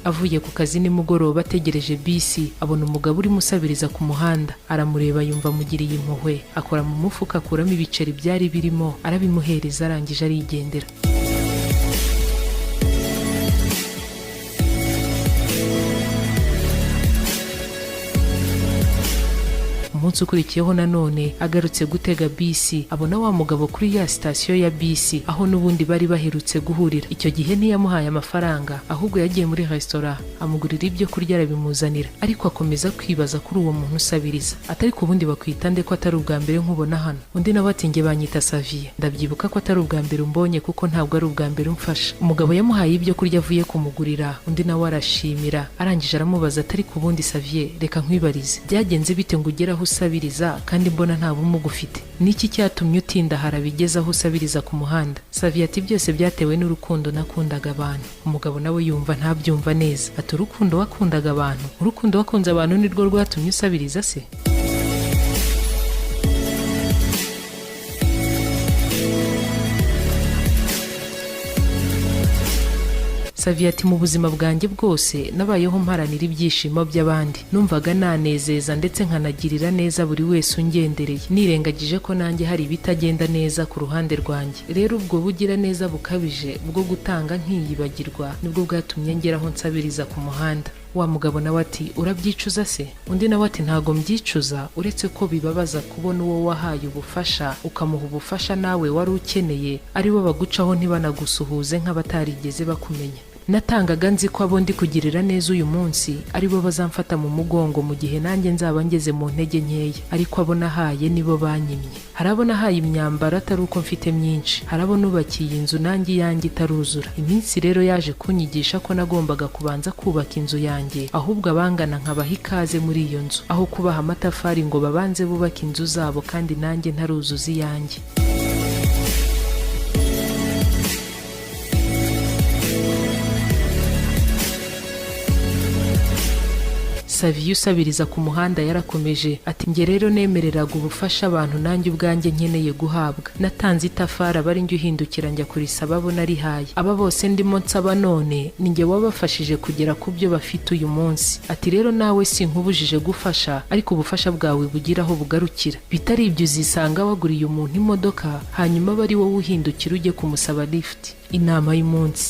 Avuye ku kazi nimugoroba, ategereje bisi, abona umugabo urimo usabiriza ku muhanda. Aramureba yumva amugiriye impuhwe, akora mu mufuka akuramo ibiceri byari birimo arabimuhereza, arangije arigendera. Umunsi ukurikiyeho nanone agarutse gutega bisi, abona wa mugabo kuri ya sitasiyo ya bisi aho n'ubundi bari baherutse guhurira. Icyo gihe ntiyamuhaye amafaranga, ahubwo yagiye muri resitora amugurira ibyo kurya arabimuzanira. Ariko akomeza kwibaza kuri uwo muntu usabiriza, atari ku bundi bakwita nde, ko atari ubwa mbere nkubona hano? Undi nawe ati: "Njye banyita Saviye. Ndabyibuka ko atari ubwa mbere umbonye, kuko ntabwo ari ubwa mbere umfasha." Umugabo yamuhaye ibyo kurya avuye kumugurira, undi nawe arashimira. Arangije aramubaza, atari ku bundi Saviye, reka nkwibarize, byagenze bite ngo ugere aho usabiriza kandi mbona nta bumuga ufite? Niki cyatumye utindahara bigeze aho usabiriza ku muhanda? Saviye ati: "Byose byatewe n'urukundo nakundaga abantu." Umugabo nawe yumva ntabyumva neza, ati: "Urukundo wakundaga abantu? Urukundo wakunze abantu nirwo rwatumye usabiriza se?" Saviye ati: "Mu buzima bwanjye bwose nabayeho mparanira ibyishimo by'abandi. Numvaga nanezeza ndetse nkanagirira neza buri wese ungendereye, nirengagije ko nanjye hari ibitagenda neza ku ruhande rwanjye. Rero ubwo bugira neza bukabije bwo gutanga nkiyibagirwa nibwo bwatumye ngeraho nsabiriza ku muhanda." Wa mugabo nawe ati: "Urabyicuza se?" Undi nawe ati: "Ntago mbyicuza, uretse ko bibabaza kubona uwo wahaye ubufasha, ukamuha ubufasha nawe wari ukeneye, ari bo bagucaho ntibanagusuhuze nk'abatarigeze bakumenya. Natangaga nzi ko abo ndi kugirira neza uyu munsi ari bo bazamfata mu mugongo mu gihe nanjye nzaba ngeze mu ntege nkeya, ariko abo nahaye nibo banyimye. Hari abo nahaye imyambaro atari uko mfite myinshi, hari abo nubakiye inzu nanjye iyanjye itaruzura. Iminsi rero yaje kunyigisha ko nagombaga kubanza kubaka inzu yanjye, ahubwo abangana nkabaha ikaze muri iyo nzu, aho kubaha amatafari ngo babanze bubake inzu zabo kandi nanjye ntaruzuza iyanjye." Saviye usabiriza ku muhanda yarakomeje ati: "Njye rero nemereraga ubufasha abantu nanjye ubwanjye nkeneye guhabwa. Natanze itafari, aba ari njye uhindukira njya kurisaba abo narihaye. Aba bose ndimo nsaba none ni njye wabafashije kugera ku byo bafite uyu munsi." Ati: "Rero nawe sinkubujije gufasha, ariko ubufasha bwawe bugira aho bugarukira. Bitari ibyo uzisanga waguriye umuntu imodoka, hanyuma aba ari wowe uhindukira ujye kumusaba lift." Inama y'umunsi: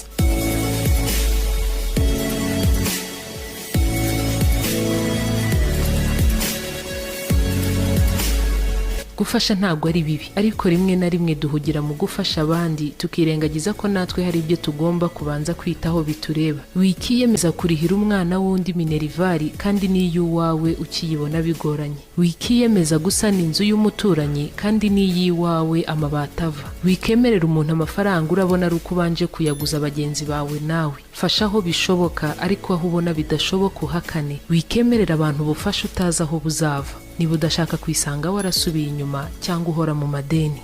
gufasha ntabwo ari bibi, ariko rimwe na rimwe duhugira mu gufasha abandi tukirengagiza ko natwe hari ibyo tugomba kubanza kwitaho bitureba. Wikiyemeza kurihira umwana w'undi minerval kandi n'iy'uwawe ukiyibona bigoranye. Wikiyemeza gusana inzu y'umuturanyi kandi n'iy'iwawe amabati ava. Wikemerera umuntu amafaranga urabona ari uko ubanje kuyaguza bagenzi bawe. Nawe fasha aho bishoboka, ariko aho ubona bidashoboka uhakane. Wikemerera abantu ubufasha utazi aho buzava, niba udashaka kwisanga warasubiye inyuma cyangwa uhora mu madeni.